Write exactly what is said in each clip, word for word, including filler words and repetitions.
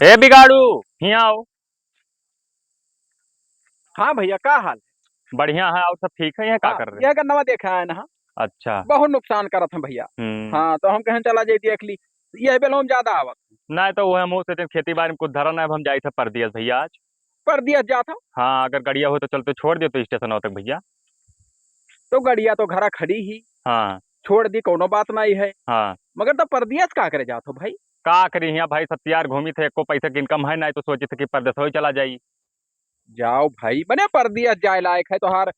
ए बिगाड़ू, हियाँ आओ। हाँ भइया, का हाल? बढ़िया है, और सब ठीक है? यहाँ का हाँ, कर रहे? यह गन्नवा देखे आए ना। अच्छा। बहुत नुकसान करत हैं भइया। हम्म। हाँ, तो हम कहें चला जाई देख ली, यह बेलोम ज्यादा आवत। नहीं तो वह हम से खेती बाड़ी में कुछ धरा नहीं, अब हम जाई थे परदेस भइया आज। परदेस जात हो? हाँ, अगर गड़िया हो तो चल तो छोड़ दियो तो स्टेशन तक भइया। तो गड़िया तो घरा खड़ी ही। हाँ। छोड़ दी, कौनो बात नहीं है। हाँ। मगर तो परदेस का करे जात हो भाई? का करी हियाँ भाई, सत्यार घूमी थे, एको पैसा के income है नहीं, तो सोची थे कि परदेस हो चला जाई। जाओ भाई, मने परदेस जाए लायक है तोहार,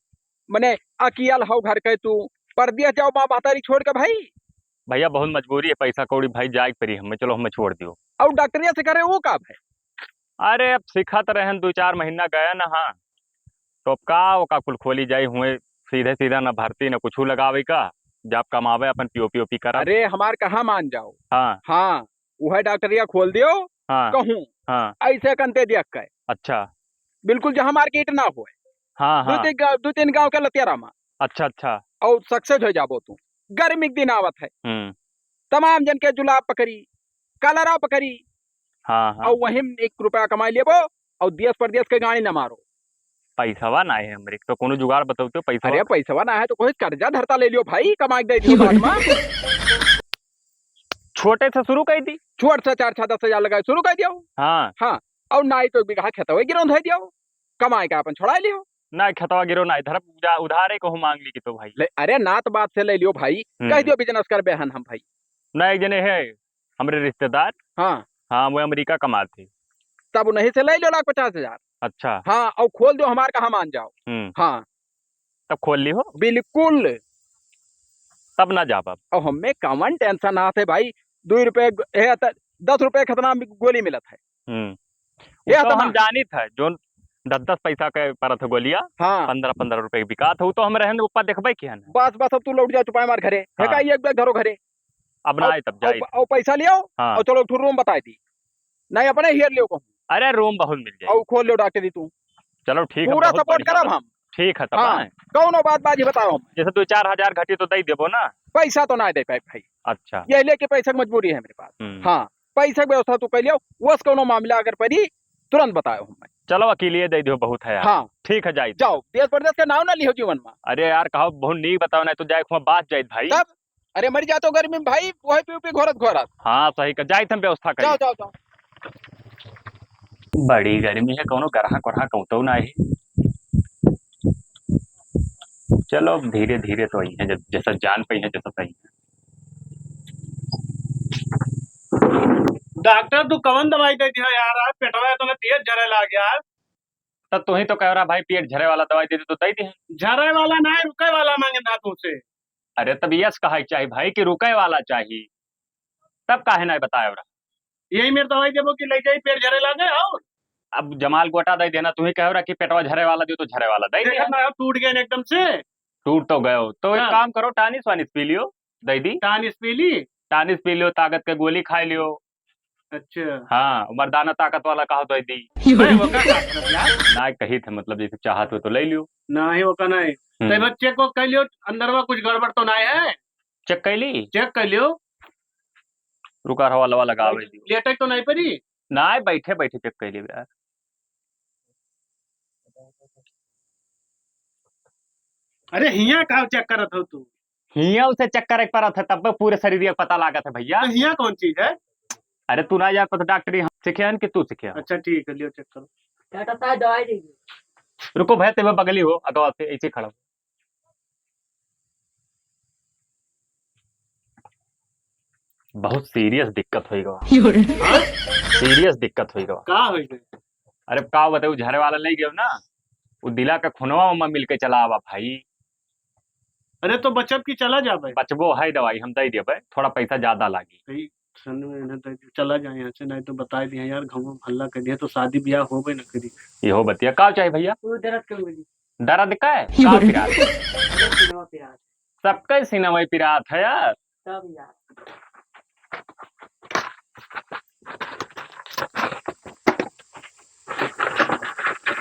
मने अकियल हो घर के तू, परदेस जाओ माँ महतारी छोड़ के भाई। भइया बहुत मजबूरी है, पैसा कौड़ी भाई जाए के पड़ी हमें, चलो हमें छोड़ दियो। और डॉक्टरिया से करे वो का भाई? अरे अब सिखत रहन, दो चार महीना गए ना, हाँ, तो अब का ओका कुल खोली जाई हुए, सीधे सीधा ना भर्ती ना कुछ लगावे का, जब कमावे अपन पीओपी ओपी करा। अरे हमार कहा मान जाओ। हाँ। हाँ, उहे डॉक्टरिया खोल दियो, हाँ। कहूँ, हाँ। ऐसे कंते देख के। अच्छा। बिल्कुल जहाँ मार्केट ना होए। हाँ, दो हाँ। तीन गाँव, दो तीन गाँव के लतियारा मा। अच्छा, अच्छा। और success हो जाबो तू। गर्मी के दिन आवत है। हम्म। तमाम जन के जुलाब पकड़ी, कलरा पकड़ी। हाँ, हाँ। और वहीं एक रुपया कमाई लेबो और देश परदेश के गाड़ी न मारो। पैसवा ना है हमरे, तो कोनो जुगाड़ बतौते पैसवा। अरे पैसवा ना है तो कोई कर्जा धरता ले लियो भाई, कमा के दे दियो बाद में। छोटे से शुरू कर दी। छोट से चार छह दस हजार लगाए शुरू कर दियो। हाँ। हाँ, और नाई तो एक बीघा खेतवा गिरौन धर दियो, कमाए का अपन छोड़ा लियो। ना खेतवा गिरो ना इधर उजा-, उधारे कहूँ मांग ली कि तो भाई। ले, अरे नात बात से ले लियो भाई, हम्म। कह दियो business कर बेहन हम भाई। ना एक जने है हमरे रिश्तेदार। हाँ। हाँ, वो अमेरिका कमात थे। तब उन्हीं से ले लियो लाख पचास हजार। अच्छा। हाँ, और खोल दियो हमार कहा मान जाओ। हम्म। हाँ। तब खोल ली हो? बिल्कुल। तब ना जाब अब। अब हमें कवन tension आत है भाई, दो रुपये ग-, ए, त-, दस रुपये खतना में गोली मिलत है। हम्म। ये वो तो तो हम ना। जानित है, जोन दस दस पैसा के परत है गोलिया, हाँ। पन्द्रह पन्द्रह रुपये के बिकात है, वो तो हम रहन ऊपर देखबे किया ना। बस, बस, अब तू लौट जा, चुपाए मार घरे। हाँ। हेका एक बैग धरो घरे। अब ना और, आए तब और, जाई। और पैसा लियो, हाँ। और चलो, एक ठो room बताई दी। नहीं, अपने हेर लियो कहूँ। अरे, room बहुत मिल जाई। और खोल लियो डॉक्टरी तू। चलो, ठीक है, पूरा बहुत support बढ़िया करब बा। हम। ठीक है, तब हाँ, आए। कौनो बात बाजी बताओ हम। जैसे दो चार हजार घटी तो दे देबो ना। पैसा तो ना दे पाए भाई। अच्छा। ये लेके पैसा की मजबूरी है मेरे पास। हम्म। हाँ, पैसा की व्यवस्था तू कर लियो, वो कौनो मामला अगर पड़ी, तुरंत बताओ हमें। चलो, वकीलिए दे दियो, बहुत है यार। हाँ। ठीक है, जाई। जाओ, देश परदेश के नाव ना लिहो जीवन में। अरे यार, कहो बहुत नीक बताओ, नहीं तो जाए खुआ बात जाइत भाई। तब अरे मर जातो गर्मी में भाई, वही पी पी घोरत घोरत। हाँ, सही का, जाइत हम व्यवस्था करी। जाओ, जाओ, जाओ। बड़ी गर्मी है, कौनो गरहा कोरहा कौतो ना है। चलो, अब धीरे धीरे तो आई है, जब जैसा जान पाई है, जैसा सही है। डॉक्टर, तू कवन दवाई दे दिया यार? आज पेटवा तो मैं तेज जरे लाग यार। तब तू ही तो कह रहा भाई, पेट झरे वाला दवाई दे दे, तो दे दे। झरे वाला ना है, रुके वाला मांगे ना तुमसे। अरे, तब यस कहा चाही भाई कि रुके वाला चाही, तब काहे ना बताए रहा? यही मेरे दवाई देबो कि ले जाई पेट झरे लागे और? अब जमाल गोटा दे देना, तू ही कह रहा कि पेटवा झरे वाला दियो तो झरे वाला दे देखा दिया। ना, टूट गए एकदम से। टूट तो गयो, तो एक हाँ। काम करो, टानिस वानिस पी लियो, दे दी। टानिस पी ली? टानिस पी लियो, ताकत के गोली खाए लियो। अच्छा। हाँ, मर्दाना ताकत वाला कहा तो दी। नहीं, वो का बात है यार? ना कही थे, मतलब, जैसे चाहत हो तो ले लियो। नहीं, वो का नहीं। हम्म। तो एक बार check वेक कर लियो, अंदर में कुछ गड़बड़ तो नहीं है? Check कर ली? Check कर लियो। रुका, हवा लवा लगावे दियो। लेटे तो नहीं पड़ी? नहीं, बैठे बैठे check कर लियो यार। अरे, हिया का check करत हो तू? हिया उसे check करे के परत है, तब पूरे शरीर के पता लागत है भैया। तो हिया कौन चीज है? अरे तू ना यार, पता डॉक्टरी हम सीखे हन कि तू सीखे हो? अच्छा ठीक है, लियो check करो। डॉक्टर साहब दवाई दीजिए। रुको भैया, तेरे बगली हो, अगवा से ऐसे खड़ा हो। बहुत serious दिक्कत होई गवा। योरे। Serious दिक्कत होई गवा। का होई गई? अरे का बताऊ, झरे वाला ले गयो ना, वो दिला का खुनवा उमा मिल के चला आवा भाई। अरे तो बचब की चला जाबे? बचबो है दवाई, हम दे देबे, थोड़ा पैसा ज्यादा लागी। सही, सन में इन्हें दे दियो, चला जाए यहाँ से, नहीं तो बताई दिया यार, घाव भल्ला कर दिया तो शादी ब्याह होबे न करी। इहो बतिया का चाही भैया? वो दर्द के गोली। दर्द का है? का पिरात? अरे सिनेमा पिरात। सबके सिनेमा पिरात है यार। तब यार।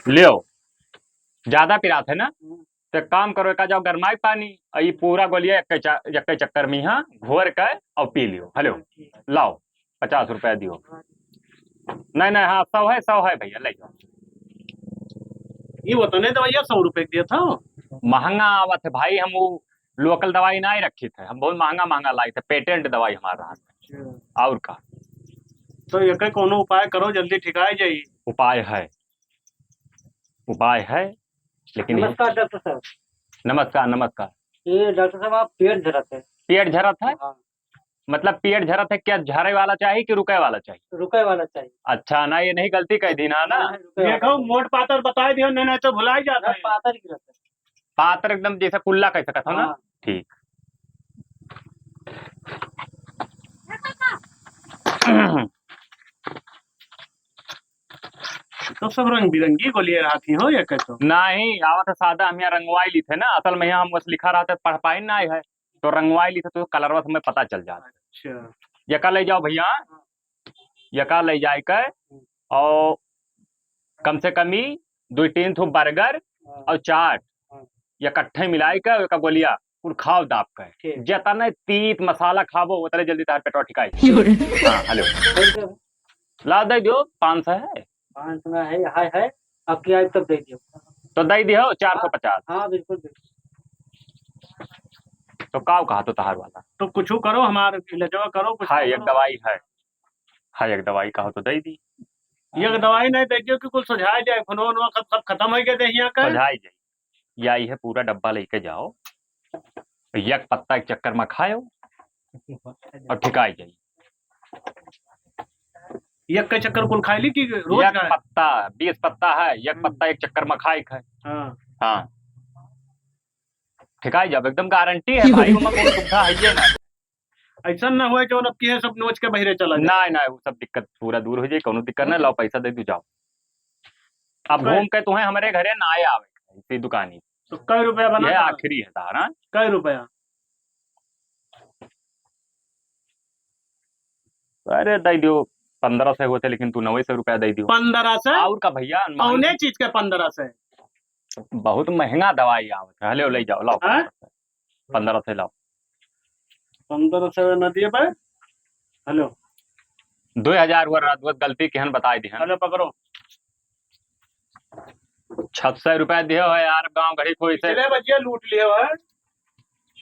लियो, ज्यादा पिरात है ना? हम्म। तो काम करो, एका जाओ गरमाई पानी, और ये पूरा गोलिया एक चा-, एक चक्कर में यहाँ घोर के और पी लियो। हेलो, लाओ, पचास रुपया दियो। नहीं, नहीं, हाँ, सौ है, सौ है भइया, ले जाओ। ये वतने दवाइया सौ रुपए के देत हो? महंगा आवत है भाई, हम वो local दवाई नाहीं रखित है, हम बहुत महंगा महंगा लाइत है, patent दवाई हमार रहत है। अच्छा। और का? तो एकर कौनो उपाय करो, जल्दी ठिकाए जाई। उपाय है, उपाय है, लेकिन ये नमस्कार डॉक्टर साहब। नमस्कार, नमस्कार। ये डॉक्टर साहब, आप पेट झरत है। पेट झरत है? हाँ। मतलब पेट झरत है, क्या झरे वाला चाहिए कि रुके वाला चाहिए? रुके वाला चाहिए। अच्छा, ना, ये नहीं गलती कह दी ना, ना? हाँ, रुके वाला देखो, चाहिए। मोट पातर बताए दियो, नहीं, नहीं तो भुलाई जाता है। पातर ही रहता है। पातर एकदम जैसे कुल्ला कह सकत हो ना? हाँ। ठीक। तो सब रंग बिरंगी गोलियां रहती हो या कैसे? नहीं, आवत है सादा, हम यहाँ रंगवाई ली थे ना, असल में यहाँ हम बस लिखा रहते, पढ़ पाई ना है, तो रंगवाई ली थे तो कलरवा से हमें पता चल जाता। अच्छा। यका ले जाओ भइया, यका ले जाए के, और कम से कम ही दो तीन ठो burger हाँ। और चाट हाँ। इकट्ठे मिलाई के एक गोलिया कुल खाओ दाब के। ठीक। जतने तीत मसाला खाबो, उतने जल्दी तार पेटवा ठिकाई। यो रे। हाँ, हेलो। कैसे? ला दे दियो, पाँच सौ है। पाँच सौ में है, है, है। अब क्या है, तब दे दियो। तो दे दियो, चार सौ पचास। हाँ, हाँ, बिल्कुल, बिल्कुल। तो काव कहा तो तहार वाला? तो कुछ करो, हमार इलाजवा करो, कुछ हाँ, एक करो। दवाई है। हाँ, एक दवाई कहो तो दे दी। एक दवाई नहीं दे दियो कि कुल सुझाए जाए, खून वून सब, सब खत्म हो गए देहिया का। सुझाए जाए। या इहे पूरा डब्बा लेके जाओ, एक पत्ता एक चक्कर में खायो और ठिकाई जाई। एक के चक्कर कुल खाई ली कि रोज एक खाए? पत्ता, बीस पत्ता है, एक हम्म। पत्ता एक चक्कर में खाए खाए। हाँ। हाँ। ठिकाई जाओ, एकदम गारंटी है भाई, ओमा कोनो सुविधा है ये ना। ऐसा ना होए कि अब की है सब नोच के बहिरे चला जाए। ना, ना, वो सब दिक्कत पूरा दूर हो जाए, कोनो दिक्कत ना, लाओ पैसा दे दू, जाओ। अब तो घूम के तुम्हें हमारे घरे ना आए आवे, इसी दुकानी। तो कै रुपया बना ये था? आखिरी है तारा। कै रुपया? अरे, दे दियो, पन्द्रह सौ होते, लेकिन तू नौ सौ रुपया दे दियो। पन्द्रह सौ? और का भइया, मान कौने चीज के पन्द्रह सौ? बहुत महंगा दवाई आवत है। हेलो, ले जाओ, लाओ, हाँ? पन्द्रह सौ। पन्द्रह सौ लाओ। पन्द्रह सौ न दिए बे। हेलो। दो हजार हुआ रात, बहुत गलती केहन बताई दिहन। हेलो, पकड़ो। छह सौ रुपया दियो है यार, गाँव घड़ी कोई से। पिछले बजिया लूट लियो है।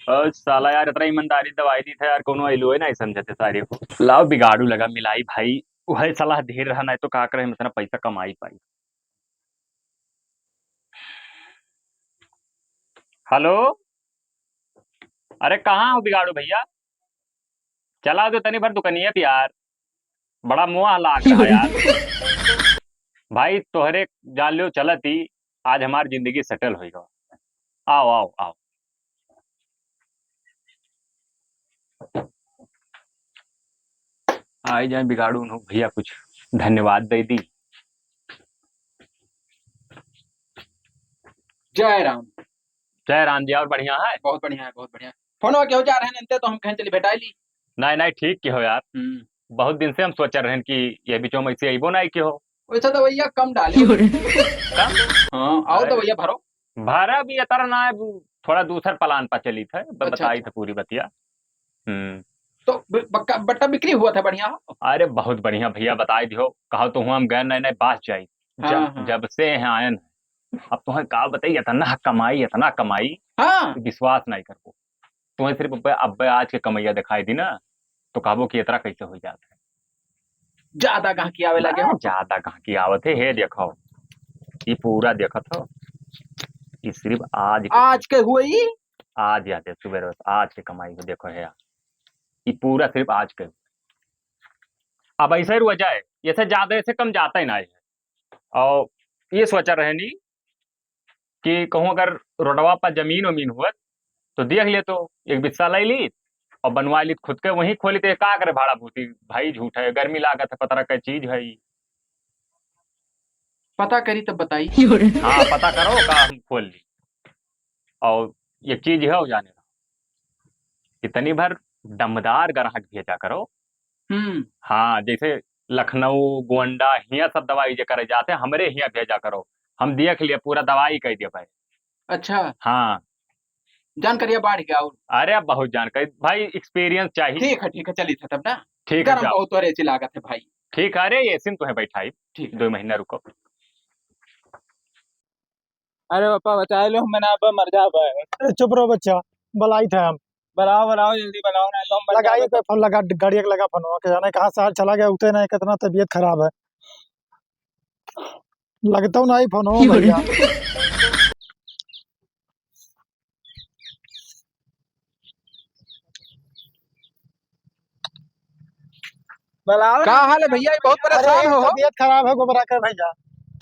ओ साला यार, इतना ईमानदारी दवाई दी था यार, कोनो अइलो है नहीं समझते सारे को। लाओ बिगाड़ू लगा मिलाई भाई, वही सलाह दे रहा, नहीं तो का करे, हम इतना पैसा कमाई पाई। हेलो, अरे कहाँ हो बिगाड़ू भइया? चला दो तनी भर दुकनिया पे यार, बड़ा मोह लाग रहा यार। भाई तोहरे जान लो चलत ही आज हमार जिंदगी settle हो गवा। आओ, आओ, आओ। आई जाए बिगाड़ू, उन्हों भइया कुछ धन्यवाद दे दी। जय राम। जय राम जी, और बढ़िया है? बहुत बढ़िया है, बहुत बढ़िया है। फोनवा केहू जा रहे नंते तो हम कहें चली भेटाई ली। नहीं, नहीं, ठीक के हो यार। हम्म। बहुत दिन से हम सोच रहे हैं कि ये बीचों में ऐसे अइबो नहीं के हो। वैसे दवाइया कम डाले। कम? हाँ, आओ अरे। दवाइया भरो। भरा भी इतना ना है, थोड़ा दूसर plan पर चली थे, ब-, अच्छा, बताई अच्छा। थे पूरी बतिया। हम्म। तो ब-, बक्का-, बट्टा बिक्री हुआ था बढ़िया? अरे बहुत बढ़िया भइया, बताई दियो, कहो तो हुआ हम गए नहीं, नहीं, बास जाई। हाँ, जब, हाँ। जब से यहाँ आयन, अब तुम्हें का बताई, इतना कमाई, इतना कमाई, हाँ। कि विश्वास नहीं करबो। तुम्हें सिर्फ अब, अब आज के कमैया दिखाई दी ना, तो कहबो कि इतना कैसे हो जात है। ज्यादा गाहकी आवे लगे हो? हाँ, ज्यादा गाहकी आवत है। हे देखो, ये पूरा देखत हो, ये सिर्फ आज के आज के हुई? आज याद है, सुबह रोज आज के कमाई को देखो है यार, ये पूरा सिर्फ आज के। अब ऐसे रुआ जाए, ऐसे ज्यादा, ऐसे कम जाता ही ना है। और ये सोचा रहनी कि कहूँ अगर रोडवा पर जमीन वमीन हुआ तो देख ले, तो एक बिस्सा ले ली और बनवा ली, खुद के वहीं खोली, तो ये का करे भाड़ा भूती? भाई झूठ है, गर्मी लागत है, पता रखे चीज है ई। पता करी तब बताई। हाँ, पता करो का हम खोल ली। और एक चीज है, जाने रहो, इतनी भर दमदार ग्राहक भेजा करो। हम्म। हाँ, जैसे लखनऊ, गोंडा, हियाँ सब दवाई जे करे जाते, हमरे हियाँ भेजा करो, हम देख लिए, पूरा दवाई कह दिया भाई। अच्छा। हाँ। जानकारिया बढ़ गया और। अरे, बहुत जानकारी भाई, experience चाहिए। ठीक है, ठीक है, चलित है तब ना। ठीक है, गरम जाओ। बहुत तोरे ऐसी लागत है भाई। ठीक है, अरे, एसी में तुहें बैठाई, ठीक। दो महीना रुको। अरे पापा, बचाए लो, हम ना अब मर जाबे। अरे चुप रहो बच्चा, बलाइत है हम। बलाओ, बलाओ, जल्दी बलाओ, नहीं तो हम मर लगाइए जाबे। कोई फोन लगा, गाड़िया के लगा फोन, के जाने कहाँ शहर चला गया, उते नहीं, कितना तबीयत खराब है। लगता नहीं फोन हो भैया। बलाओ का ना। हाल है भैया? ये बहुत अरे, परेशान हो। तबीयत खराब है गोबरा के भैया।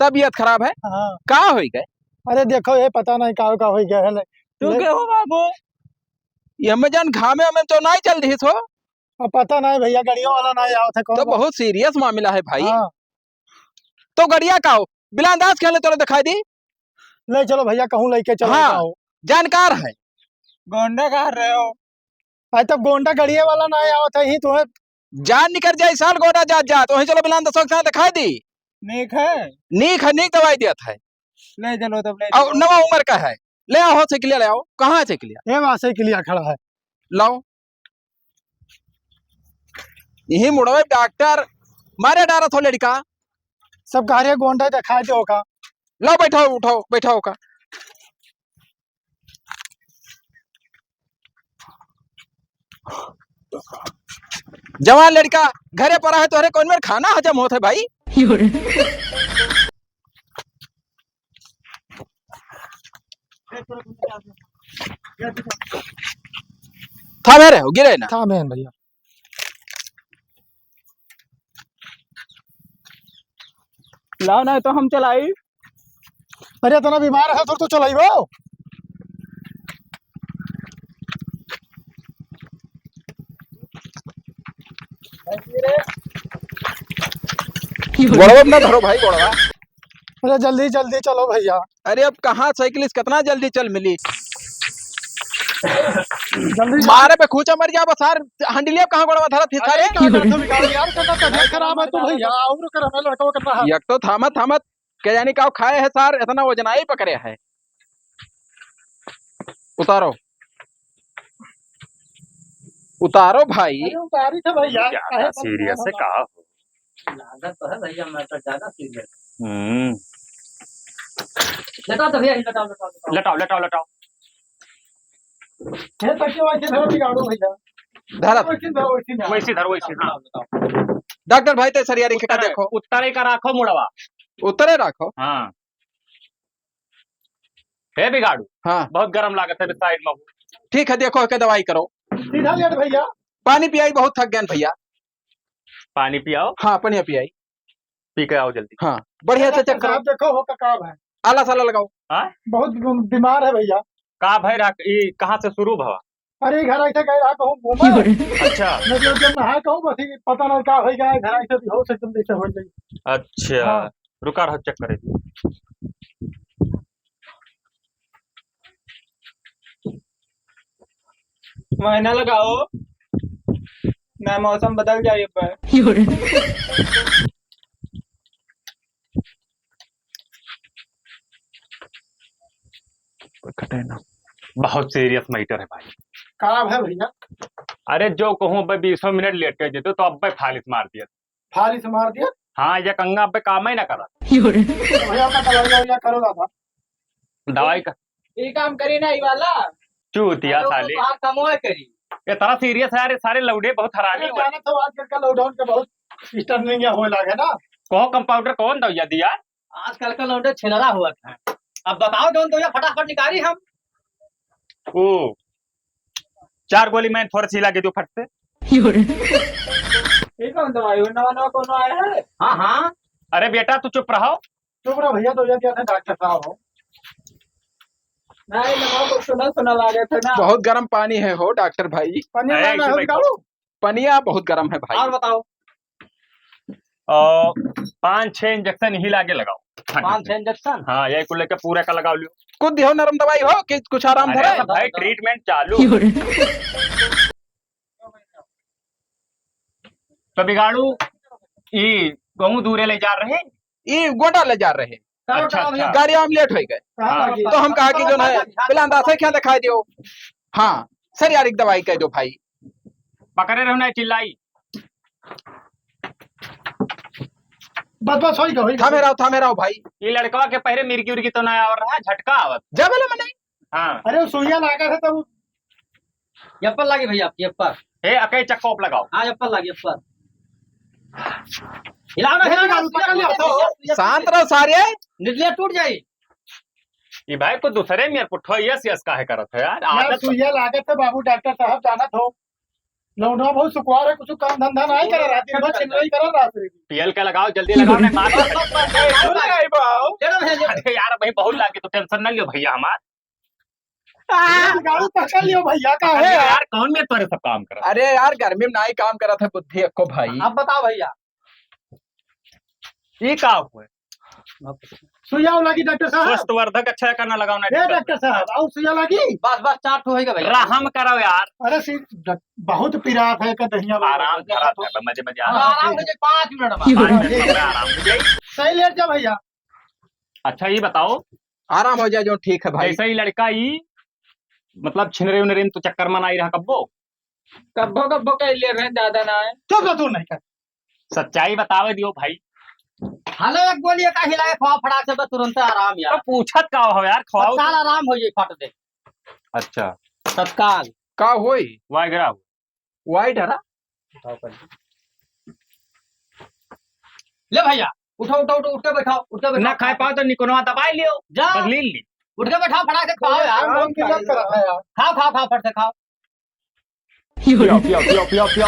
तबीयत खराब है? हाँ। का होई गए? अरे देखो, ये पता नहीं का, का होई गए है। तू ले- के हो बाबू? ये हमें जान घामे में तो नहीं चल रही हो। अब पता नहीं भैया, गाड़ियों वाला नहीं आवत है, कौन तो बा-, बहुत सीरियस मामला है भाई। हाँ। तो गड़िया का हो? बिलान दास के यहाँ ले चलो, दिखाई दी। ले चलो भैया, कहूँ लेके चलो, हाँ, का हो? जानकार है। गोंडा कहाँ रहे हो? अरे तब गोंडा गड़िया वाला ना आवत है, ही तुम्हें जान निकल जाए साल गोंडा जात जात, वहीं चलो बिलान दास के यहाँ दिखाई दी। नीक है? नीक है, नीक दवाई दिया था। ले चलो तब, ले आओ, चलो। नवा उम्र का है। ले आओ, हो साइकिलिया ले आओ। कहाँ है साइकिलिया? ये वहाँ साइकिलिया खड़ा है। लाओ। यही मुड़वे डॉक्टर मारे डारा थो लड़का। सब कह रहे गोंडा दिखाई दो का। लाओ, बैठाओ, उठाओ, बैठाओ का। जवान लड़का घरे पर है, तोहरे कौन मेर खाना हजम होत है भाई? थामे रहो, गिरे ना। थामे हैं भैया। लाओ ना तो हम चलाई। अरे इतना बीमार है तो, तो चलाइबो। गोड़वा ना धरो भाई, गोड़वा। अरे जल्दी जल्दी चलो भैया। अरे अब कहाँ साइकिल से कितना जल्दी चल मिली। जल्दी मारे पे खूंचा मर जाबा सार, हंडिलिया कहाँ गोड़वा धरत है अरे सारे? का करत हो बिगाड़ यार, का तबीयत खराब है तो भैया, और कर हमें लड़का को करना है। एक तो थामत थामत के जानी का खाए है सार, इतना वजनाई पकड़े है। उतारो, उतारो भाई। अरे उतारी थे भैया, क्या काहे का सीरियस है परेशान का हो? लागत तो है भैया, मैं तो ज्यादा सीरियस। हम्म। लेटाओ तो भैया, लेटाओ, लेटाओ, लेटाओ। लटाओ, लटाओ, लटाओ। हे तकिया वैसे धरो बिगाड़ो भैया। धरा। वैसे धरो, वैसे धरो। वैसे धरो, वैसे, हाँ। डॉक्टर भाई, ते सरिया रिंग के उत्तरे, देखो। उत्तरे का राखो मुड़वा। उत्तरे राखो। हाँ। हे बिगाड़ू। हाँ। बहुत गरम लागत है, साइड में। ठीक है, देखो, के दवाई करो। सीधा लेट भैया। पानी पियाई, बहुत थक गए भैया। पानी पियाओ। हाँ, पानी पियाई। पी के आओ जल्दी। हाँ, बढ़िया से चेक करो। साहब देखो हो का, का है? आला साला लगाओ। हाँ? बहुत बीमार है भैया। का भाई राख, ई कहाँ से शुरू भवा? अरे घर ऐसे गए रहा कहूँ घूमे। अच्छा। मतलब जब नहा कहूँ बस ही पता नहीं का हो गया है, घर ऐसे भी हो सकता जैसे हो जाए। अच्छा। हाँ। रुका रहो, चेक करे। महीना लगाओ ना, मौसम बदल जाए पर। कटे ना। बहुत सीरियस मैटर है भाई। का है भैया? अरे जो कहूँ अब्बे बीसों मिनट लेट कर देते तो अब्बे फालिस मार दिया। फालिस मार दिया? हाँ, ये कंगा अब्बे काम ही ना करा। भैया का दवाई ववाई करो दादा। दवाई का ये काम करी ना, ये वाला। चूतिया अरे, वो साले। बाहर कमवा करी। ये तरह सीरियस है यार, ये सारे लौड़े बहुत हरामी अरे, हुए। जाना तो आजकल का लॉकडाउन का बहुत सिस्टम नहीं है, होए लागे ना। कहो कंपाउंडर कौन दवाइया दिया? आजकल का लौंडे छिनरा हुआ था। अब बताओ जौन दवाइया फटाफट निकाली हम। ओ, चार गोली मैं थोड़ा सी लागे दो फट से। ये कौन दवाई हो? नवा नवा कौन आया है? हाँ, हाँ। अरे बेटा तू चुप रहो। चुप रहो भैया, दवाइया दिया था डॉक्टर साहब हो। नहीं, नवा को सुना सुना लागे थे ना। बहुत गर्म पानी है हो डॉक्टर भाई। पानी अरे, वाला है, चुप रहो। पनिया बहुत गरम है भाई। और बताओ। और पाँच छह इंजेक्शन ही लागे लगाओ। पाँच छह इंजेक्शन? हाँ, यही को लेके पूरा का लगा लियो। कुछ दिहो नरम दवाई हो कि कुछ आराम अरे धरे? सब भाई, ट्रीटमेंट चालू। तो बिगाड़ू, ई कहूँ दूरे ले जा रहे? ई गोटा ले जा रहे। अच्छा, अच्छा। गाड़िया में लेट हो गए। हाँ। तो हम कहा कि जो है, पहले अंदाजा क्या दिखाई दियो। हाँ, सर यार, एक दवाई कह दो भाई। पकड़े रहो ना, चिल्लाई। बस, बस, होई गा, होई गा। थामे रहो, थामे रहो भाई। ये लड़कवा के पहले मिर्गी उर्गी तो ना आवर रहा, झटका आवत। जब ले मने। हाँ। अरे, वो सुइया लागा था तब। एप्पल लागी भैया, आपकी एप्पल। ए, अके चक्कोप लगाओ। हाँ, एप्पल लागी, एप्पल। हिलाओ ना, हिलाओ ना, पकड़ लिया, तो। शांत रहो सारे। निकले, टूट जाई। ई भाई को दूसरे में यार पुट्ठो यस यस काहे करत है यार? यार, आदत सुइया लागत है बाबू, डॉक्टर साहब जानत हो। लौंडवा बहुत सुकुवार है, कुछ काम धंधा नहीं करे, रात दिन भर छिनराई करे, रात दिन। पियल के लगाओ, जल्दी लगाओ, नहीं मार। बस, बस, बस, बस, बस। अरे यार, भाई बहुत लागे, तो टेंशन न लियो भैया हमार। गाड़ी पकड़ लियो भैया, का अरे है? यार, कौन में तोरे सब काम करत? अरे यार, गर्मी में नहीं काम करत है बुद्धि अक्को भाई। अब बताओ भैया। ई का हुए? सुइया लागी डॉक्टर साहब। स्वस्थवर्धक अच्छा करना लगाओ ना ए डॉक्टर डॉक्टर साहब, और सुइया लागी? बस, बस, चार ठो होइगा भैया। रहम करो यार। अरे सी, ड-, बहुत पिरात है का दहिया वाला। आराम खराब है, मजे, मजे हाँ, आराम। आराम हो जाए, पाँच मिनट में। पाँच मिनट में आराम हो जाए। सही लेट जा भैया। अच्छा, ये बताओ। आराम हो जाए जो ठीक है भाई। जैसे ही लड़का ई, मतलब, छिनरे उनरे में तो चक्कर में आई रहा कब्बो? कब्बो, कब्बो कह ले रहे, ज्यादा ना है। चुप रह, तू नहीं कर। सच्चाई बतावे दियो भाई। हेलो, एक गोली का हिलाए, खवा फटाक से, बस तुरंत आराम यार। तो पूछत का हो यार, खवाओ तत्काल तो। आराम हो जाए, फट दे। अच्छा। तत्काल। का होई? वाइग्रा हो। वाइड हरा? उठाओ पहले। ले भैया, उठो, उठो, उठो, उठ के बैठाओ, उठ के बैठाओ। ना खाए पाओ तो निकोनवा दबाई लियो, जा। बदली ली। उठ के बैठाओ, फटाक से खाओ यार। काम की बात कर रहा है यार। खाओ, खाओ, खाओ, फट से खाओ। पियो, पियो, पियो, पियो, पियो।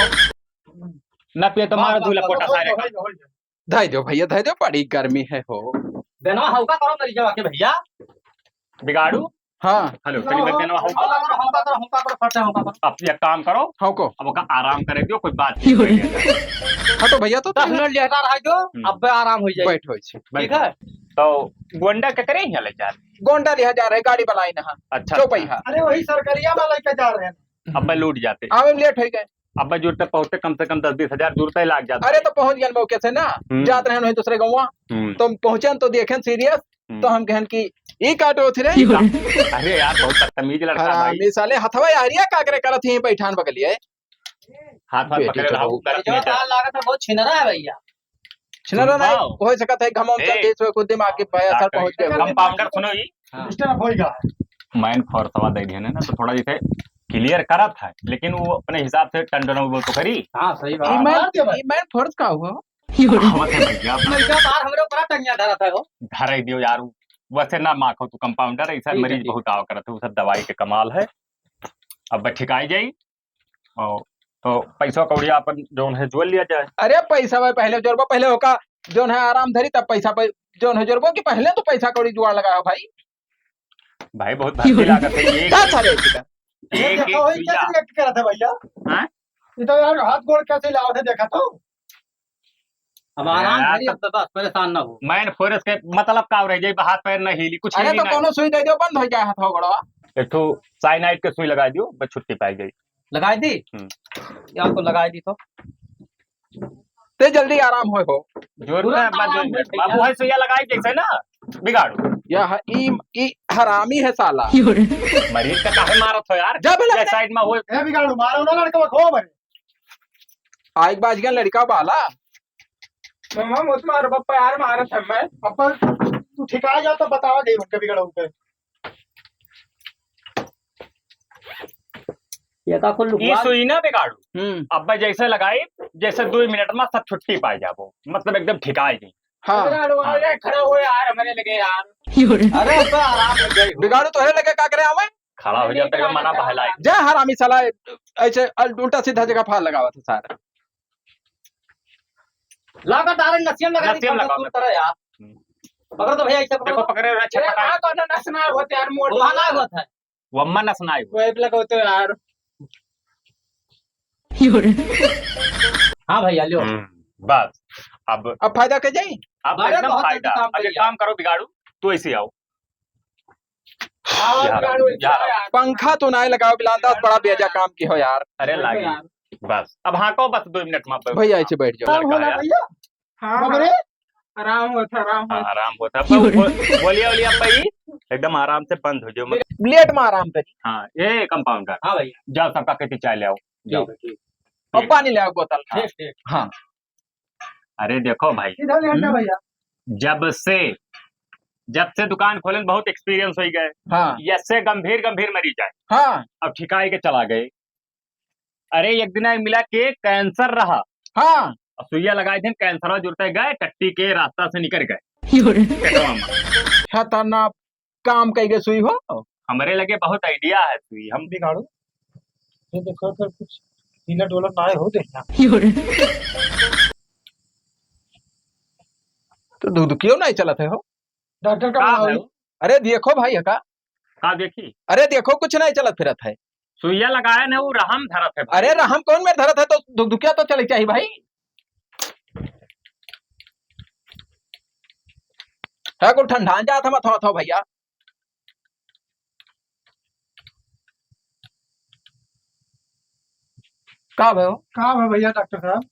ना पियो तो मारो बस, बस, धूला बस, पोटा हो सारे गया, का। हो गया, हो गया। धई दो भैया, धई दो, बड़ी गर्मी है हो। बेनवा हल्का करो मेरी जगह के भैया। बिगाड़ू। हाँ। हेलो, चलिए, मैं बेनवा हल्का। हल्का करो, हल्का करो, हल्का करो, फट से हल्का करो। अब एक काम करो। हाँ को। अब ओका आराम करे दियो, कोई बात नहीं। हाँ तो भैया तो दस मिनट लेटा रह जो, हम्म। अब आराम हो जाए। बैठ हो छे। ठीक है। तो गोंडा के करे यहाँ ले जा रहे? गोंडा लिहा जा रहे, गाड़ी बलाई ना। अच्छा, चौपई अच्छा। है। अरे वही सरकरिया में लेके जा रहे हैं। अब मैं लूट जाते। आवे में लेट हो गए। अब मैं जुड़ते पहुँचते कम से कम दस बीस हजार जुड़ते लाग जाते। अरे तो पहुँच गए मौके से ना, हम्म। जात रहे वहीं दूसरे गाँव। हम्म। तो पहुँचन तो देखें सीरियस, हम्म। तो हम कहन कि ई काटो थी रे। अरे यार, बहुत बदतमीज लड़का भाई। हरामी साले, हथवा यारिया का करे करत ही बैठान बगलिए। हाथ वाथ बेटी पकड़े तो रहू, बहुत गलत जो नहीं है। तार लागत है, बहुत छिनरा है भैया। छिनरा सुन नहीं, पाओ। हो सकत है घमौन ए, चल के इसमें कुछ दिमाग की भाई असर डॉक्टर पहुंच गया। कंपाउंडर सुनो ही। हाँ। Disturb होइगा। Mind force दे दिया ना, तो थोड़ा जैसे clear करत है, लेकिन वो अपने हिसाब से टंडन वो तो करी। हाँ, सही बात। ई mind, मार दे भाई। ई mind force का हुआ? आवत है भैया। लड़का बाहर हमरे ऊपर टंगिया धरत है हो। धराई दियो यार, वैसे ना माखो तू कंपाउंडर, ऐसा ठीक है, मरीज ठीक। बहुत आवा करत है, वो सब दवाई के कमाल है। अब ठिकाई जाई। और तो पैसा कौड़िया अपन जौन है जोड़ लिया जाए। अरे पैसा भाई पहले जोड़बो, पहले होका जौन है आराम धरी तब पैसा पे जौन है जोड़बो कि पहले तो पैसा कौड़ी जुगाड़ लगाओ भाई। भाई बहुत भारी लागत है ये। का सारे एक, ये एक देखो, वही सुइया। कैसे react करत है भैया? हाँ? ये तो यार हाथ गोड़ कैसे लाओ थे देखा तो। अब आराम यार, धरी, अब तो बस परेशान ना हो। Mind force के मतलब का रह जाए, हाथ पैर न हिली, कुछ अरे हिली तो ना। कोनो सुई दे दो, बंद हो जाए हाथ गोड़वा। एक ठो साइनाइड के सुई लगा दियो, बस छुट्टी पाई जाई। लगाई दी? हम्म। या तो लगाई दी तो। ते जल्दी आराम होए हो। जोर तुरंत में मत आराम जोर। होए भैया। बाबू है सुइया लगाई जैसे ना, बिगाड़ू। या ह-, ई, ई हरामी है साला। मरीज का काहे मारत हो यार? जब लगे ये side में हो। ए बिगाड़ू, मारो ना लड़का को, मरे। आइक बाज गया लड़का बाला। मामा मत मारो, पप्पा यार मारत है मैं। पप्पा, तू ठिका जा तो बतावा दे उनके बिगड़ो के। ये का कुल ई लुकवा सुई ना बिगाड़ू। हम्म। अब मैं जैसे लगाई, जैसे दो मिनट में सब छुट्टी पाई जाबो, मतलब एकदम ठिकाई जाई। हाँ। बिगाड़ू, हाँ। अरे खड़ा हो यार, हमारे लगे यार। अरे अब तो आराम हो जाए। बिगाड़ू तो है लगे का करे आवे? खड़ा हो जाता है, मना बहलाई। जा हरामी साला, ऐसे अल-, उल्टा सीधा जगह फाल लगावत है सारा। लगा तारे नसियम लगा दी, नसियम लगाओ, सुन तरह यार। हम्म। पकड़ तो भैया, ऐसे पकड़ देखो, तो। पकड़े रहे, अरे, छटपटा। हाँ, तो ना, नस ना होते यार, मोड़ वहाँ ना होता है। वो अम्मा नस ना आए। वो ऐप लगाओ तो यार। हाँ भैया, लियो। हम्म, बस। अब अब फायदा के जाई? अब अरे, एकदम बहुत फायदा। जल्दी काम अब एक करिए। काम करो, बिगाड़ू, तू ऐसे आओ। हाँ, यार, बिगाड़ू, ऐसे यार। आओ यार। पंखा तो ना लगाओ, बिलांदा, बड़ा बेजा काम की हो यार। अरे, अरे लागी। यार। बस, अब हाँको बस दो मिनट में। भैया, ऐसे बैठ जाओ। लड़का बोला यार। भैया? हाँ, बाप रे। हाँ। आराम होता, आराम हाँ, होता। आराम होता। पर वो बोलिया, बोलिया पाई, एकदम आराम से बंद हो जाओ, मत। लेट में आराम करी। हाँ, ए कंपाउंडर। हाँ भैया। जाओ, सबका खेती चाय ले आओ, जाओ। ठीक है, ठीक। और पानी ले आओ बोतल। हाँ। ठीक, ठीक। हाँ। अरे देखो भाई, इधर लेट जा हम्म? भैया। जब से, जब से दुकान खोलेन बहुत experience होइ गए। हाँ। यसे गंभीर गंभीर मरीज आए। हाँ। अब ठिकाई के चला गए। अरे एक दिन आए मिला के cancer रहा। हाँ। और सुइया लगाए दिन cancer जुरते गए, टट्टी के रास्ता से निकल गए। यो रे। पेटवा में। खतरनाक काम कई गए सुई हो। हमरे लगे बहुत idea है सुई, हम बिगाड़ू। ये देखो, अगर कुछ ढीला डोला ना हो दे यहाँ। यो रे। तो दुखदुखियो नहीं चलत है हो। डॉक्टर का का बुलाओ। है वो? अरे देखो भाई, का? का देखी? अरे देखो, कुछ नहीं चलत फिरत है। सुइया लगाए न, वो रहम धरत है भाई। अरे रहम कौन में धरत है, तो दुखदुखिया तो चले चाहिए भाई। है कुल ठंडा जात हम, थो, थो भैया। का भयो? का भयो भैया डॉक्टर साहब?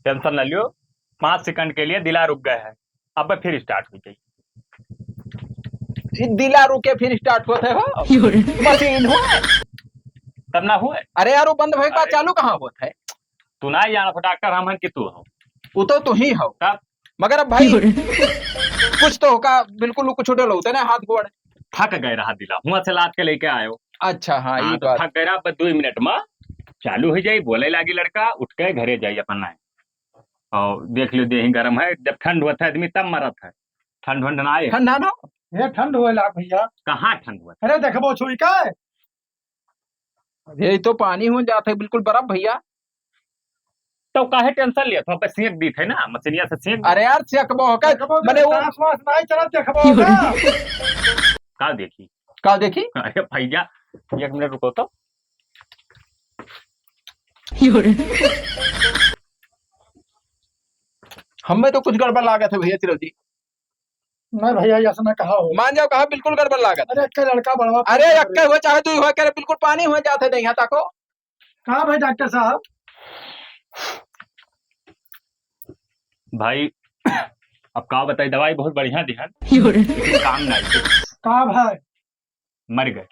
Tension ना लियो, पाँच second के लिए दिला रुक गए हैं, अब फिर start हो जाई। ई दिला रुके फिर start होत है हो? यो रे। मशीन हो? तब ना हुए। अरे यार, वो बंद भई के बाद अरे। चालू कहाँ होत है? तू ना जाना, डॉक्टर हम हन कि तू हो? वो तो तू ही हो। तब? मगर अब भाई, कुछ तो होका, बिल्कुल कुछ उठे लो, उतने हाथ गोड़। थक गए रहा दिला, हुआ से लाद के लेके आयो। अच्छा, हाँ, हाँ, ई तो बात। थक गए रहा, अब दो मिनट में चालू हो जाई, बोले लागी लड़का, उठ के घरे जाई अपन नाई। और देख लो, देही गरम है, जब ठंड होत है आदमी तब मरत है, ठंड वंड ना आए। ठंड ना, ना। ये ठंड होए लाग भैया। कहाँ ठंड होत? अरे देखबो छुई के। अरे, ई तो पानी हो जात है, बिल्कुल बर्फ भैया। तो काहे tension लेत हो? पे सेंक दी थे ना, मशीनिया से सेंक दी। अरे यार, सेंकबो हो का? देखबो मने वो सांस वास नहीं चलत, देखबो हो का? का देखी? का देखी? अरे भैया, एक मिनट रुको तो। हमें तो कुछ गड़बड़ लागत है भैया चिरौजी। नहीं भैया, ऐसा ना कहा हो। मान जाओ, कहा बिल्कुल गड़बड़ लागत। अरे, एक लड़का बढ़वा अरे, एक हुआ चाहे तू हुआ करे, बिल्कुल पानी हुआ जात है दहिया ताको। का भाई डॉक्टर साहब? भाई, अब का बताई, दवाई बहुत बढ़िया दिहन, लेकिन काम ना आई। का भाई? मर गए।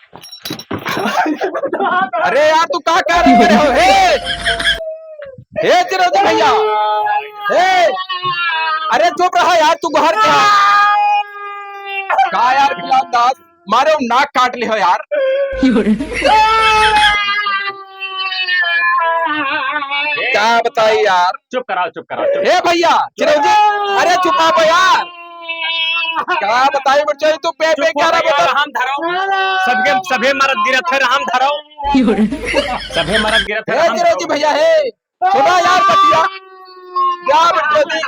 अरे यार, तू का कर रहे हो? हे! हे चिरौजी भैया! हे! अरे चुप रहा यार, तू बाहर क्या? का यार बिलावल दास, मारे नाक काट ले हो यार। का बताई यार? चुप कराओ, चुप कराओ, चुप। ए भैया, चिरौजी, अरे चुपाबो यार। का बताई बच्चा, तू पे पे चुप हो क्या रहा भैया, बता? राम धरो। सबके, सभे मरद गिरत है, राम धरो। सभे मरद गिरत है, ए राम चिरौजी धरो। भैया, हे, सुना यार बतिया। क्या बच्चा जी?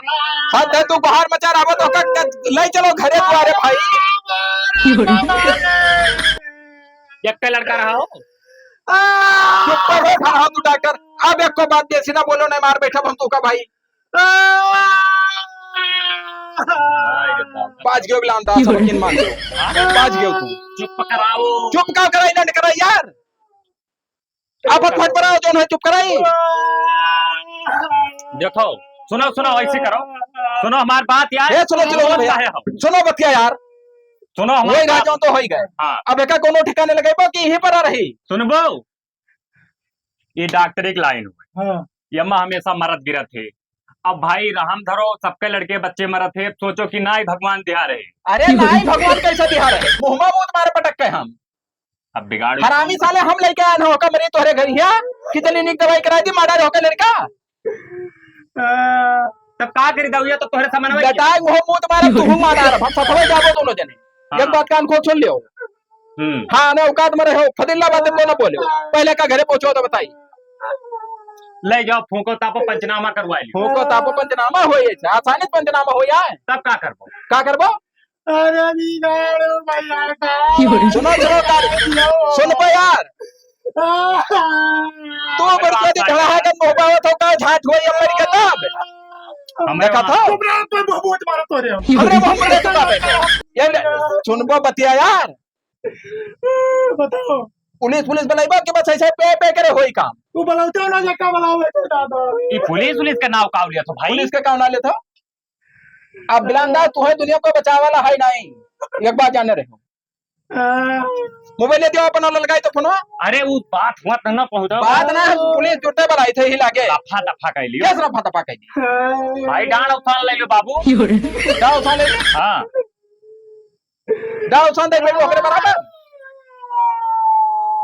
हद है, तू बाहर मचा रहा हो तो का, का, ले चलो घरे द्वारे भाई। एक का लड़का रहा हो। चुप कर हो, खड़ा हो तू डॉक्टर। अब एको बात देसी ना बोलो, नहीं मार बैठा हम तू का भाई। बाज गयो बिलावल दास, अब यकीन मान लो। बाज गयो तू। चुप कराओ। चुप का कराई, लंड कराई यार। आप फट फट कराओ, जौन है चुप कराई। देखो, सुनो, सुनो, ऐसे करो। सुनो हमार बात यार। ए, सुनो, सुनो, सुनो भैया। काहे हो? सुनो बतिया यार। सुनो हमार वही रहा बात। जौन तो हो ही गए। हाँ। अब एका कोनो ठिकाने लगेबो कि यहीं पर आ रही? सुनबो? ये डॉक्टरी के लाइन हुए। हाँ। यम्मा हमेशा मरत गिरत है। अब भाई रहम धरो, सबके लड़के बच्चे मरत है, सोचो कि नाई भगवान दिहा रहे। अरे नाई भगवान कैसे दिहा रहे? मुहमा मूत मारे पटक के हम। अब बिगाड़ हरामी साले हम लेके आए हो कमरे तोहरे घर हिया, कितनी निक दवाई करा दी, मारा रहो का लड़का। तब का करी दउया तो तोहरे समनवा किया। लटाई मुहमा मूत मारे, तू हूँ मारा रहा, हम सथवे जाबो दोनों जने। हाँ। एक बात कान खोल सुन लियो। हम्म। हाँ, ना औकात में रहो, फदिल्ला बात को ना बोले। पहले का घरे पहुंचो तो बताई। ले जाओ, फूंको तापो पंचनामा करवा लियो। फूंको तापो पंचनामा हो ये, आसानी से पंचनामा हो जाए। तब का करबो? का करबो? अरे बिगाड़ो भैया का। सुनो, सुनो, तारी। सुन पे यार। तू अगर कदी खड़ा है, जब मोहबावत हो का झाट हुआ ये मर के तब। हमरे देखा वहाँ था? तुमने तो बहुत मारा तो रे। हमरे मोहब्बत में तो बाबे। ये ले, सुनबो बतिया यार। बताओ। पुलिस, पुलिस बुलाइबो कि बस ऐसे पे, पे करे होई काम? तू बुलाते हो ना, जक्का बुलाओ, बेटे, दादा। ये पुलिस, पुलिस का नाव काव लिया था भाई? पुलिस का काव ना लेता? अब बिलांदा, तू है दुनिया को बचावे वाला है नहीं। एक बात जाने रहे हो। मोबाइल दियो अपन वाला, लगाई तो फोनवा। अरे, उ बात हुआ त ना पहुंचा। बात ना, पुलिस जुटे वाला आई थे ही लागे। दफा दफा कह लियो। Yes, रफा दफा कह लियो। भाई, डांड उफान ले लियो बाबू। डांड उफान ले लियो? हाँ। डांड उफान देख ले, ओकरे बराबर।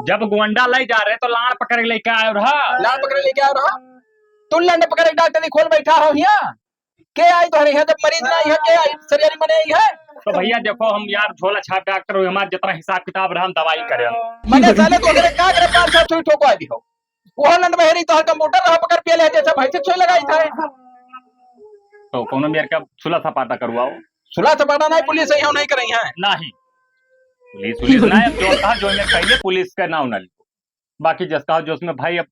जब गोंडा ले जा रहे तो लाड़ पकड़ के लेके आयो रहा। लाड़ पकड़ के लेके आयो रहा। तू लंड पकड़ के डॉक्टरी खोल बैठा हो हिया। के आई तोहरे यहाँ जब मरीज ना आई है, के आई? सरियारी मने आई है। तो भैया देखो, हम यार झोला छाप डॉक्टर हुए, हमार जितना हिसाब किताब रहा हम दवाई करे। मने साले तो अगर का करे, पाँच सौ सुई ठोकवा दी हो। वो लंड बहेरी तोहर कंप्यूटर रहा पकड़ पिए ले, जैसे भैंसे सुई लगाई था। तो कौनो मेर का सुला सपाटा करवाओ। सुला सपाटा नहीं, पुलिस यहाँ नहीं करई है। नहीं। पुलिस, पुलिस ना, अब जो कहा जो में कहिए पुलिस का नाम ना लिखो। बाकी जस कहा जो उसमें भाई अब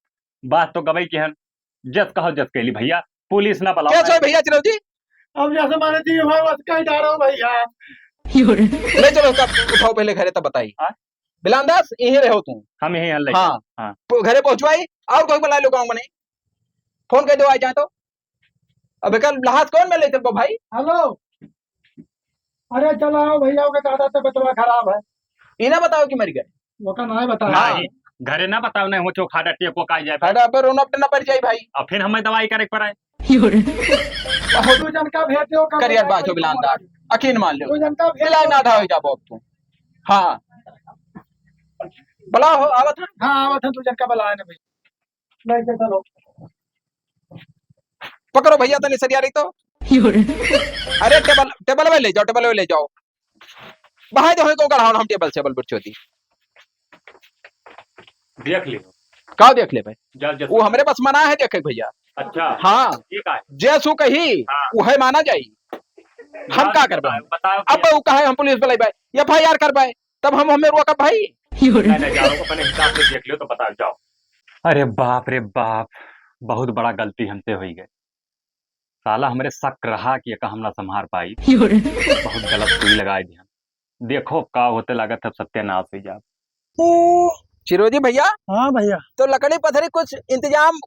बात तो गवाई के हन, जस कहो जस कैली भैया, पुलिस ना बुलाओ। कैसे हो भैया चिरौजी? अब जैसे माने जी हुआ, बस कहीं जा रहा हूँ भैया। ले चलो उसका, उठाओ पहले घरे तब बताई। हाँ? बिलान दास, यहीं रहो तुम। हम यहीं हल्ले। हाँ। हाँ। पु-, घरे पहुँचवाई, और कोई बुला लो गाँव में नहीं। फोन कर दो, आ जाए तो। अब एकर लहास कौन में ले चलबो भाई? हेलो। अरे चलो आओ भैया, ओके दादा से बचवा खराब है। ई ना बताओ कि मर गए। ओका ना बताओ। हाँ। नहीं, घरे ना बताओ, नहीं हो चोखा डटिया को काई जाए। अरे अबे रोनो अपने ना पड़ जाई भाई। अब फिर हमें दवाई करे के पड़े। तू जनका भेज दो, कम करियर बताओ, बात हो बिलान दार। अकीन मान लो। तू जनका भेज बिलान दो। ना ढावे जाबो अब तू। हाँ। बुलाओ हो, आवत है। हाँ, आवत है, तू जनका बुलाए ना भाई। लेके चलो। पकड़ो भैया, तनी सरिया रही तो। अरे टेबल, टेबल में ले जाओ, टेबल में ले जाओ। बाहर जो है को गढ़ाओ, हम टेबल सेबल बुरचोदी। देख ले। का देख ले भाई? जा, जा। वो हमरे बस मना है देखे भैया। अच्छा। हाँ। ठीक है। जैसू कही, हाँ। उहे माना जाई। हम जा, का करबे? बताओ, बताओ अब भैया। वो कहे हम पुलिस बुलाइबे, F I R करबे, तब हम हमें रोकब भाई। नहीं, नहीं, जाओ, अपने हिसाब से देख लियो तो बताओ, जाओ। अरे बाप रे बाप, बहुत बड़ा गलती हमसे होई गई। साला हमरे शक रहा कि एका हम ना संभार पाई। बहुत गलत सुई लगाए दिहन। देखो का होते, लागत है सत्यानाश हो जाब। चिरोजी भैया। हाँ भैया। तो लकड़ी पथरी कुछ इंतजाम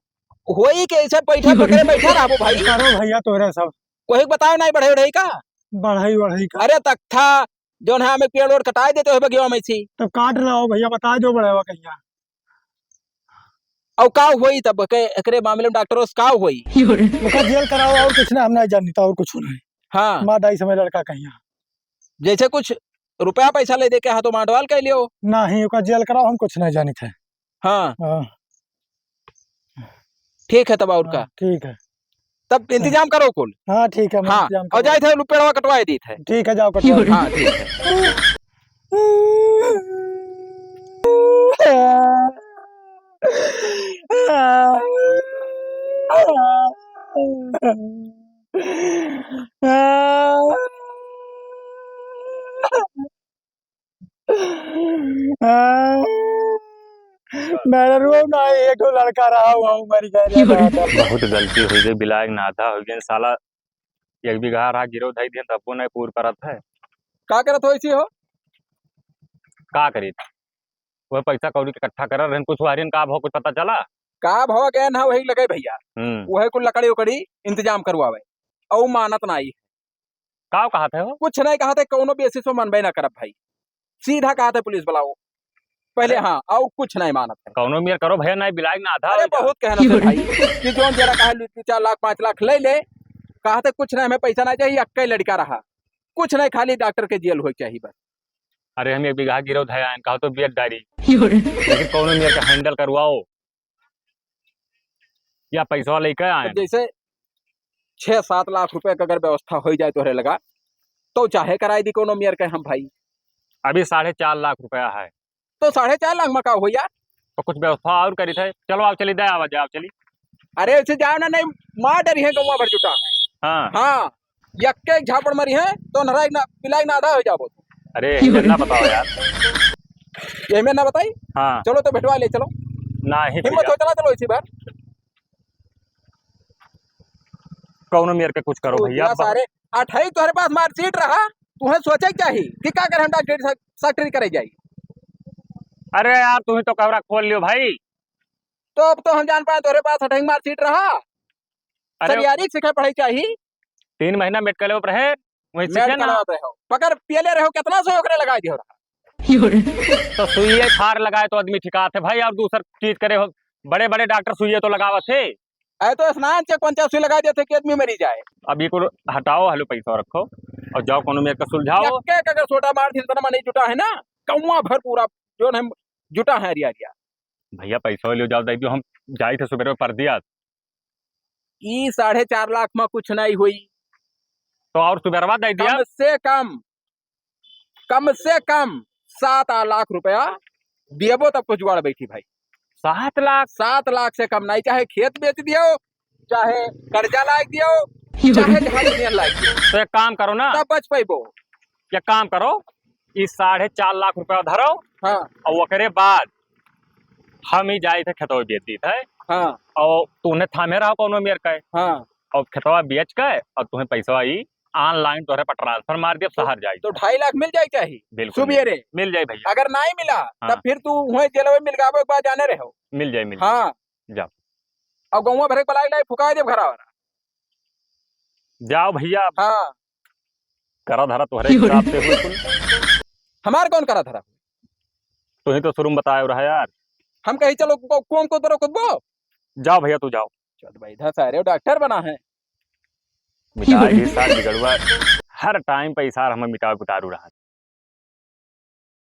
होई के ऐसे बैठा पकड़े बैठा रहबो भाई? करो भैया तोहरे सब। कोई के बताओ नहीं बढ़ई उढ़ई का? बढ़ई वढ़ई का? अरे तख्ता जौन है हमें पेड़ ओड़ कटाए देते हो बगिया में सी। तब काट रहा हो भैया, बता दो बढ़ेवा कहिया। अब का होई तब के, एकरे मामले में डॉक्टरों से का होई? ओका जेल कराओ और कुछ ना, हम ना जानी तो और कुछ नहीं। हाँ। मार डाई समय लड़का कहिया। जैसे कुछ रुपया पैसा ले दे के हाथों मांडवाल कह लियो। नहीं, ओका जेल कराओ, हम कुछ नहीं जानी थे। हाँ। हाँ। ठीक है तब और का? हाँ, ठीक है। तब इंतजाम करो कुल। हाँ, ठीक है, हम हाँ, इंतजाम और करो। जाए थे, पेड़वा कटवाए दी थे। ठीक है, जाओ कटवा दो। हाँ, ठीक है। मेहररुआ ना, एक ठो लड़का रहा, वहू मर गया रे दादा। बहुत गलती हो गई, बिलायक नाधा हो गए साला। एक बीघा रहा गिरो धई दिहन, तब्बो नहीं पूर परत है। का करत हो ऐसी हो? का करी? वह पैसा कौड़ी के इकट्ठा करत रहन, कुछ वारियन का भाव कुछ पता चला? का भाव गए ना वही लगे भैया। हम्म। वही कुल लकड़ी उकड़ी इंतजाम करवावे, औ मानत ना आई। का कहत है हो? कुछ नहीं कहत है, कौनो basis पे मनबे ना करब भाई। सीधा कहत है पुलिस बुलाओ पहले। अरे। हाँ, और कुछ नहीं मानत है। कौनो मेर करो भैया, नहीं बिलायक नाधा अरे हो जा। बहुत कहना से भाई कि जौन जरा कहे लू, दू चार लाख, पाँच लाख ले ले, कहत है कुछ नहीं, हमें पैसा नहीं चाहिए, अक्के लड़का रहा, कुछ नहीं, खाली डॉक्टर के जेल होई चाहिए बस। अरे हम एक बीघा गिरो धया आयन, कहा तो बियत डारी। लेकिन कौनो मेर का handle करवाओ। या पैसवा लेके आए। तो जैसे छह सात लाख रुपया के अगर व्यवस्था हो जाए तोहरे लगा, तो चाहे कराई दी कौनो मेर के हम भाई। अभी साढ़े चार लाख रुपया है। तो साढ़े चार लाख में का हो यार? तो कुछ व्यवस्था और करी थे। चलो आओ चली, दे आवा जाओ चली। अरे ऐसे जाओ ना, नहीं मार डरी है गौवा भर जुटा। हाँ। हाँ। यक्के एक झापड़ मारी है, तो नरा एक ना, पिला एक ना आधा हो जाबो। अरे, यही ना बताओ यार। यही में ना बताई? हाँ। चलो तो भेटवा ले, चलो। ना ही हिम्मत भैया। हो, चला चलो इसी बार। कौनो मेर के कुछ करो तू भैया। क्या सारे अठाई तोहरे पास marksheet रहा, तुम्हें सोचे क्या ही कि का कर हम डॉक्टरी सा-, डॉक्टरी करे जाई। अरे यार, तू ही तो कमरा खोल लियो भाई। तो अब तो हम जान पाए तोहरे पास अठाई marksheet रहा। अरे सरियारी सीखे पढ़ाई चाहिए। तीन महीना मेडिकल ऊपर है, वही सीखे ना। पकड़ पियले रहो, कितना सौ ओकरे लगा दियो रहा। तो सुइये फार लगाए तो आदमी ठिकात है भाई, और दूसर चीज करे हो, बड़े बड़े डॉक्टर सुइये तो लगावत है। अरे तो स्नान से कौन सा सुई लगा देते कि आदमी मरी जाए? अब ये को हटाओ, हेलो पैसा रखो और जाओ कोनो मेर का सुलझाओ। एक एक अगर सोटा मार दिन तना नहीं जुटा है ना, कौआ भर पूरा जो है जुटा है अरिया अरिया। भैया पैसा ले जाओ, दे दियो, हम जाई थे सुबह पर दिया। ई साढ़े चार लाख में कुछ नहीं हुई। तो और सुबेरवा दे दिया। कम से कम, कम से कम सात आठ लाख रुपया दियबो तब कुछ जुगाड़ बैठी भाई। सात लाख? सात लाख से कम नहीं, चाहे खेत बेच दियो, चाहे कर्जा लाग दियो, चाहे जहाँ दुनिया लाग दियो। तो एक काम करो ना। तब बच पैबो। एक काम करो, ई साढ़े चार लाख रुपया धरो। हाँ। और ओकरे बाद हम ही जाई थे खेतवा बेच दी थे। हाँ। और तूने थामे रहो कोनो मेर के। हाँ। और खेतवा बेच के और तुम्हें पैसा ई online तोहरे पर transfer मार दिया, तो, शहर जाई। तो ढाई लाख मिल जाए चाही? बिल्कुल सुबेरे। मिल जाए भैया। अगर नहीं मिला, हाँ। तब फिर तू वहीं जेलवे मिल गाबो एक बार जाने रहो। मिल जाए, मिल जाए। हाँ। जाओ। और गौवा भरे के बलाई लाई फुका दे घरा वाला। जाओ भैया। हाँ। करा धरा तोहरे हिसाब से हुई कुल। हमार कौन करा धरा? तू ही तो शुरू में बताए रहा यार। हम कही चलो को-, कौन को तरह खुदबो? जाओ भैया, तू जाओ। चल भाई, इधर सारे डॉक्टर बना है। मिटाए ही सार बिगड़ुआ। हर time पे इसार हमें मिटाए उतारू रहा।